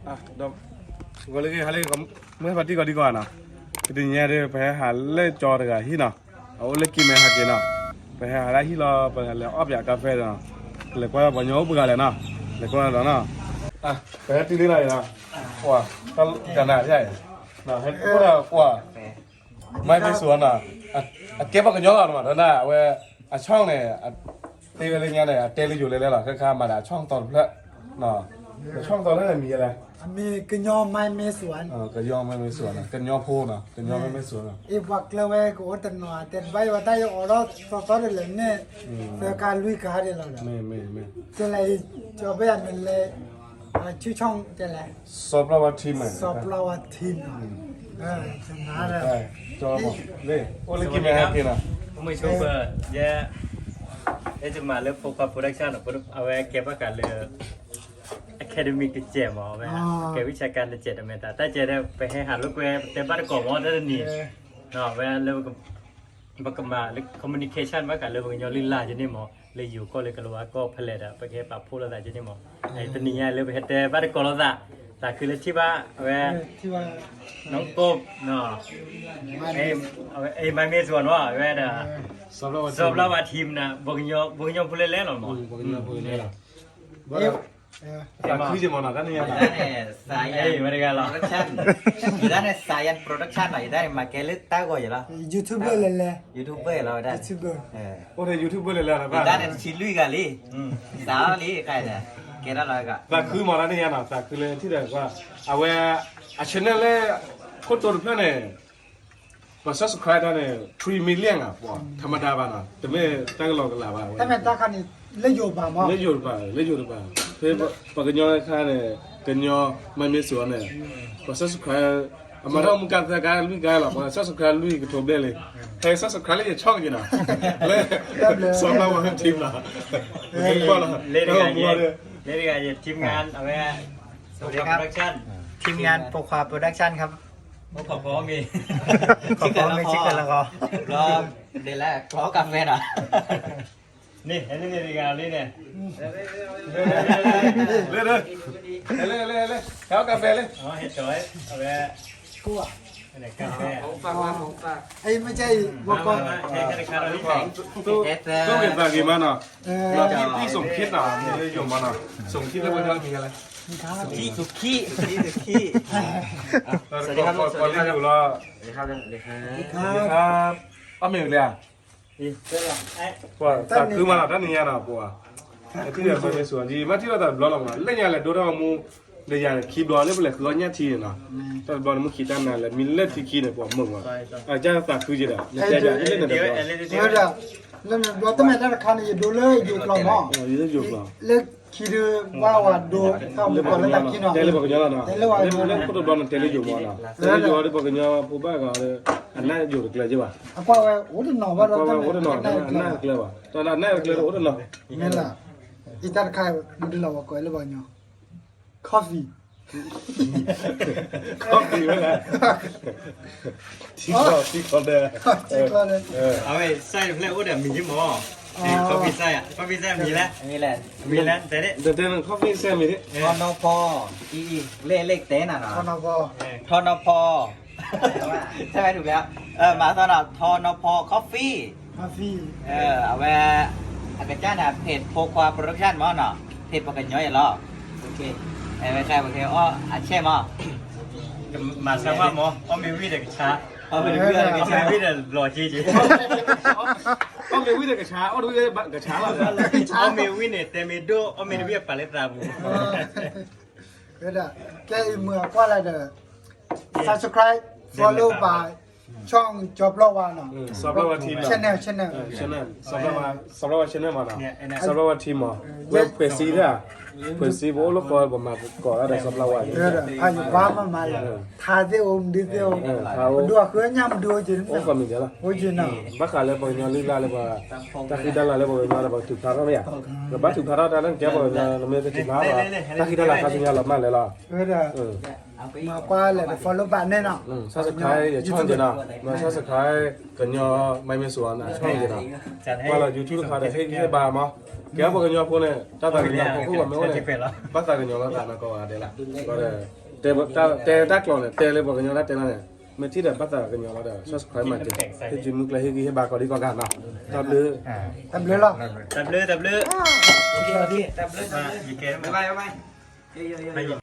ဒီး ဂီၤလၢဂ့ၤ ဟါလၢဂ့ၤ မုၢ်ဟါဖးတံၢ်ကီးဒံကီးနီၤ, တနံၤညါဒီး ပဟဲဟးလၢကၠီတဂၤဟံၣ်နီၤ, အအိၣ်လၢကံၢ်မဲဟးက့ၤနီၤ, ပဟဲဟးလၢဟံၣ်လီၤ ပလဲၤအီၣ်ပၠးကါဖဲဒီးနီၤ, လဲၤကွၢ်ပှၤကညီအိၣ်ပှဲၤဂၤလဲၣ်နီၤ, လဲၤကွၢ်ဒီးနီၤ, ပဟဲတုၤလံနီၤ, ကွၢ် တၢ်နးယါအံၤ, ဟဲအိၣ်ဒီးကွၢ် မၤမ့ၢ်စှၤနီၤ, အကဲပှၤကညီလီၤနီၤ, ဒီးနၤ အဝဲ အဆီၣ်န့ၣ် တဲဝဲလၢညါန့ၣ် အတဲလၢယိၤလဲၤလဲၤလီၤ ခဲခါမၤဒီးအဆီၣ်တီတဖျၢၣ်, အဆီၣ်တီလၢမံၤလဲၣ်, မ့ၢ်ကညီမၤမ့ၢ်စှၤ, ကညီမၤမ့ၢ်စှၤနီၤ, ကညီဖိနီၤ, ကညီမၤမ့ၢ်စှၤနီၤ, အ့ၣ် ပှၤကျၢၤဝဲကအိၣ်တနီၤ တဲတဘၣ်ယိၤတၢ်ယအိးထီၣ်သီသီဒ်လဲၣ်န့ၣ်, သၢကါလွံၢ်ကါဒ်လီၤဒီး, မ့ၢ်မ့ၢ်မ့ၢ်, ကဲလဲၣ်, ကၠီဘၣ်ယၤမ့ၢ်လဲၤ ဆူၣ်ဆီၣ်တဲလဲၣ်, စီၤပျီဝါထံမ့ၢ်, စီၤပျီဝါထံနီၤ, အိၣ်လၢကံၢ်မဲဟဲက့ၤနီၤ, မုၢ်ဆိပၢၤ ယဲ ယဲယမၤလၢ Poor Production နီၤ, အဝဲကဲဘၣ်ဃးလၢ academic တစဲးမး အဝဲ ကဲဝံၣ်ဆဲးကါတစဲးတမ့ၢ်သး တၢ်ကဲဒီး ပဟဲဟးလိာ်ကွဲ ပတဲဘၣ်တကိးမး တၢ်တနံၤ, အဝဲလၢ ပကမၤလၢ communication ဘၣ်ဃးလၢပှၤကညီလုၢ်လၢ်ကန့ၣ်မး, လၢယိၤကီၢ်လၢကလၤဝါကီၢ်ဖဲလဲၣ်ဒီး ပကဟဲပာ်ဖှိၣ်လိာ်သးကန့ၣ်မး, တနံၤညါလၢပဟဲတဲဘၣ်တကိးလိာ်သး, သးခုလၢထံၣ်ဘၣ် အဝဲ နီၢ်ကိၣ် အဝဲ အ့ၣ် မၤမ့ၢ်စှၤနီၤ အဝဲဒၣ် စီၤပျီဝါထံမနၤ ပှၤကညီဖိလဲၣ်လဲၣ်လီၤမး, ပှၤကညီဖိလဲၣ်လီၤ သးခုက့ၤမးနီၤ တၢ်န့ၣ်ယါနီၤ, ယတၢ်န့ၣ် Sayan Production နီၤ, ယတၢ်န့ၣ် မၤကဲလၢတၢ်ဂီၤယဲလီၤ, YouTuber လဲၣ်လဲၣ်, YouTuber လီၤဝဲဒၣ်, အိၣ်ထဲ YouTuber လဲၣ်လဲၣ်, ယတၢ်န့ၣ်တဆံလွံၢ်ဂၤလံ, စးလံ, ကဲဒၣ်လီၤ, သးခုမး တၢ်န့ၣ်ယါနီၤ သးခုလၢထံၣ်ဒီးကွၢ်, အဝဲ အ channel လၢ ခိၣ်တိတဖျၢၣ်န့ၣ် ပှၤ subscribe တၢ်န့ၣ် three million ဧါ, ပှၤ ထမဒါဘၣ်နီၤ, တမ့ၢ်တၢ်ကလီကလးဘၣ်ဝဲ, တၢ်မ့ၢ်တၢ်ခါန့ၣ် လၢယိၤဘၣ်မး, လၢယိၤတပၤ, လၢယိၤတပၤ, ဖဲပှၤကညီခါန့ၣ် ကညီမၤမ့ၢ်စှၤန့ၣ် ပှၤ subscribe အမၤတၢ်မူကါသၢကါလွံၢ်ကါလီၤ, ပှၤ subscribe လွံၢ်ကထိဘျဲၣ်လံ, ဟဲ subscribe လၢယဆီၣ်က့ၤနီၤ, လၢ စီၤပျီဝါထံမနၤ, လၢတဂၤယဲ team งาน အဝဲ Poor Production, team งาน Poor Production ครับ, ခီမ့ၢ် လီၤ ဒ်လဲၣ် ကျီကါဖဲနီၤ, န့ၣ် ဟဲလၢန့ၣ်တဂၤလံန့ၣ်, လၢ လၢ လၢ လၢ ဟဲကါဖဲလၢ, ဟဲကါဖဲ, မ့ၢ်ကဲအံၤ ဘီကီး, သုးက့ၤသးက့ၤမးနီၤ, လီၤတံၢ်တံၢ် ส่งคลิป နီၤ, လၢယိၤမးနီၤ, ส่งคลิป လၢပှၤကညီမံၤလဲၣ်, สุขี สุขี ကိးလၢယိၤလီၤ, အီၣ်မ့ၢ်ဝံၤလံဧါ ပှၤသးခုမးလီၤ တၢ်နံၤညါနီၤ ပှၤ, ထံၣ်ဒီးမၤမ့ၢ်စှၤ ယမ့ၢ်ထံၣ်လိာ်သးတဘျီလီၤမး လၢညါလဲၤဒိတၢ်ဂီၤမူ, ဒီးယၤန့ၣ် ခံဘျီလၢပလဲၤဃုအီၣ်ညၣ်ထံန့ၣ်နီၤ, တၢ်တဘျီန့ၣ် မုၢ်ခံတၢ်နၤလဲၤမံလၢထံခံန့ၣ် ပှၤမုာ်မး, အကၢ်သးခုက့ၤဒီး လဲၤတဲဒၣ်လၢန့ၣ်တဘျီ, လၢန့ၣ်ဘျီတမ့ၢ်တၢ်တခါန့ၣ် ယဒိလၢယိၤကျိာ်မး, ယိၤကျိာ်, လၢခံဒုး ဝါဝၤဒိ တၢ်မူကီၢ်လၢသးခံနီၤ, တဲလၢပှၤကညီလီၤနီၤ, တဲလၢပှၤကညီ, လၢခိၣ်တဘျီန့ၣ် တဲလၢယိၤမးနီၤ, တဲလၢယိၤဒီးပှၤကညီဖိဘၣ်ဂၤဒီး အနၢ်ယိၤတကျၢၤက့ၤဘၣ်, အကွၢ်ဝဲအိၣ်တနီၤဘၣ်ဒီး ကွၢ်ဝဲအိၣ်တနီၤ အနၢ်တကျၢၤဘၣ်, တၢ်လၢအနၢ်တကျၢၤဒီးအိၣ်တနီၤ, မ့ၢ်လၢ ယတၢ်တခါ မူဒလီၤဝဲကိးလၢပှၤကညီ coffee, coffee ဝဲဒၣ်, ထံကျီ, ထံကျီဒီး, ထံကျီဒီး, အဝဲ site တဖျၢၣ်အိၣ်ဒီးမံၤယ့မး, coffee site, coffee site မံၤလဲၣ်, မံၤလဲၣ်, တဲန့ၣ်, တဲန့ၣ် coffee site မံၤဒ်, ထီနီဖီ, အံၤအံၤ လ့ၣ်လ့ၣ်တဲနၤနီၤ, ထီနီဖီ, ထီနီဖီ ใช่ไหม ถูกแล้ว မၤသီနီၤ ထီနီဖီ coffee, coffee, အဝဲ အကစၢ်န့ၣ် เพจ Poor Production မးနီၤ, เพจ ပှၤကညီယဲလီၤ, အဝဲအီၣ်အဆဲးမး, မၤဆါမးမး အီၣ်မ့ၤဝံၤဒီးကဆါ, အီၣ်မ့ၤဝံၤဒီးကဆါ, အီၣ်မ့ၤဝံၤဒီးဘျီၣ်က့ၤက့ၤ, အီၣ်မ့ၤဝံၤဒီးကဆါ, အီၣ်တဝံၤကဆါလီၤ, အီၣ်မ့ၤဝံၤန့ၣ် တဲမ့ၢ်ဒိၣ် အီၣ်မ့ၤတဝံၤအပာ်လၢသးပူၤ ဝဲဒၣ် ကဲအံၤမုၢ်အကွၢ်လၢဒီး subscribe follow ပာ် ช่อง စီၤပျီဝါနီၤ စီၤပျီဝါ team နီၤ channel channel စီၤပျီဝါ စီၤပျီဝါ channel မးနီၤ စီၤပျီဝါ team မး ဝဲ ဖွဲ့စည်းတၢ် ဖွဲ့စည်း ပအိၣ်လၢဃီ ပမၤကီးတၢ်ဒီးစီၤပျီဝါ ဖးယဘါမးမးလီၤ ထါသ့ၣ်အိၣ် မဒုသ့ၣ်အိၣ် ပဒိၣ်အဃုအညၣ်မဒုအိၣ်က့ၤ အိၣ်ကီၢ်မံၤဒဲးလီၤ အိၣ်က့ၤနီၤ ဘၣ်ဃးလၢပှၤကညီလုၢ်လၢ်လၢပှၤ တၢ်ဃံတၢ်လၤလၢပှၤကညီဒီး ပှၤထုးဖျါထီၣ်မ့ၢ်ဧါ ပဘၣ်ထုးဖျါထီၣ်တၢ်လၢနကဲပှၤကညီ နမ့ၢ်တထုးဖျါထီၣ် တၢ်ဃံတၢ်လၤခါဆူညါလီၤမၢ်လဲၣ်လီၤ ဝဲဒၣ် မၤကွၢ်လဲၤ follow ဘၣ်နဲၣ်နီၤ, subscribe ယ channel နီၤ, မၤ subscribe ကညီ မၤမ့ၢ်စူၤအီၤနၤ channel နီၤ, ကွၢ်လီၤ YouTube တခါဒီး ဟ့ၣ်ဂံၢ်ဟ့ၣ်ဘါမး, ကဲပှၤကညီဖိန့ၣ် တၢ်သးကညီၤဖိခိၣ်ပှၤမ့ၢ်အိၣ်န့ၣ် ဘၣ်သးကညီၤလီၤသးနီၢ်ကီၢ်ဂၤဒဲးလီၤ, ဒီး တဲတၢ်ကျိာ်န့ၣ် တဲလၢပှၤကညီတၢ်တဲလီၤန့ၣ်, မ့ၢ်ထံၣ်ဒီးဘၣ်သးကညီၤလီၤဒီး subscribe မၤစၢၤ, ဟ့ၣ်ဂံၢ်မုၢ်ကျဲ ဟ့ၣ်ဂံၢ်ဟ့ၣ်ဘါကိးဒံကိးဂၤနီၤ, တၢ်ဘျုး, တၢ်ဘျုး, တၢ်ဘျုး, တၢ်ဘျုး, ယကဲ, bye bye, bye bye.